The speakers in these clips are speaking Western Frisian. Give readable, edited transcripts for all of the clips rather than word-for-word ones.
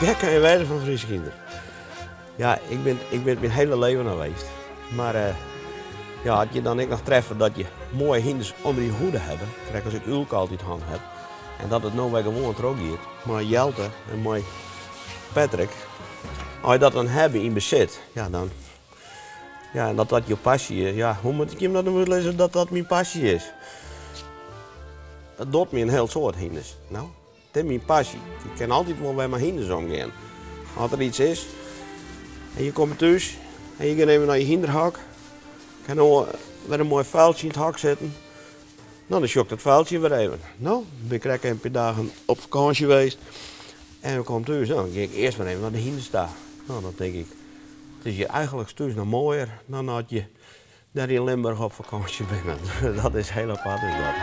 Gek kin je wêze fan Frysk hynder. Ja, ik bin, ik bin myn hiele leven al west. Mar uh, ja, as je dan ek noch treffe dat je moaie hynders ûnder je hoede hawwe, krekt as ik Ulke altyd hân ha, en dat it no wer gewoan trochgiet mei Jelte en mei Patrick, as je dat dan hawwe yn besit, ja, dan, ja, en dat dat jo passy is, ja, hoe moat ik jim dat dan útlizze dat dat myn passy is? It docht my in hiel soad, hynders. No, it is myn passy. Ik kin altyd wol wer mei hynders omgean. As der iets is en je komme thús en je gean even nei je hynderhok, kin no wer in moai fuiltsje yn it hok sitten. No, dan sjoch ik dat fuiltsje wer even. No, bin ik krekt even in pear dagen op fakânsje west en we komme thús, no, dan gean ik earst mar even nei de hynders ta. No, dan tink ik, it is hjir eigenlik thús noch moaier dan as je dêr yn Limburch op fakânsje binne. Dat is hiel apart is dat.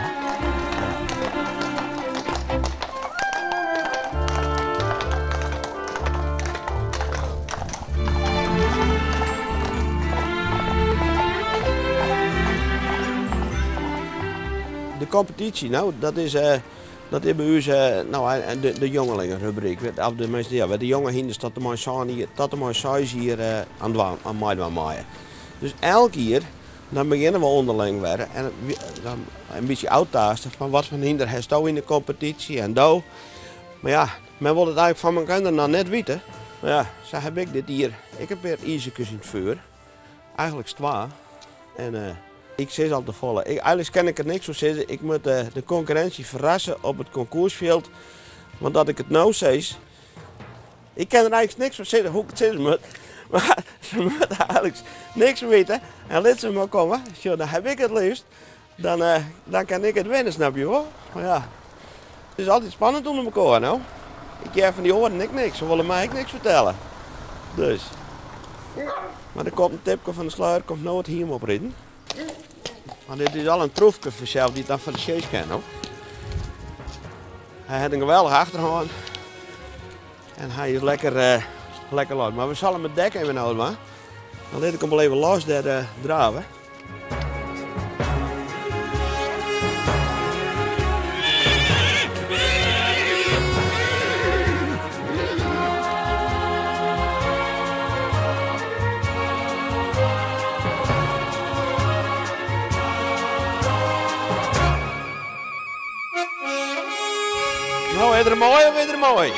De kompetysje, no, dat is, dat is by ús no, de, de jongelingenrubryk. Of de, minsken, ja, de jonge hynders tot en mei sân jier, tot en mei seis jier aan dwaan, aan meidwaan meie. Dus elk jier dan begjinne we ûnderling wer en dan in bytsje ôftaaste fan wat foar hynder hasto yn de kompetysje en do. Mar ja, men wol it eigenlik fan mekoar noch net witte. Mar ja, sa ha ik dit jier ek in pear izerkes yn it fjoer. Eigenlik twa. En uh, ik sis al te folle. Ik, eigenlik kin ik der niks oer sizze. Ik moat de, de konkurrinsje ferrasse op it konkoersfjild. Want dat ik it no sis, Ik kin der eigenlik niks fan sizze hoe ik it sizze moat. Mar se moatte eigenlik niks witte. En lit se mar komme. Sjoch, dan ha ik it leafst. Dan, uh, dan kin ik it winne, snap je wol? Mar ja, it is altyd spannend ûnder mekoar, no. Ik hear fan dy oaren ek niks. Se wolle my ek niks fertelle. Dus. Mar der komt in tipke fan de sluier, komt no it hiem opriden. Mar dit is al in troefke fansels dy't dan foar de sjees kin, no. Hy hat in geweldige achterhân. En hy is lekker, uh, lekker los. Mar we sille him it dek even ôfdwaan. Dan lit ik him wol even los dêr uh, drave. No, is er moai of is er moai?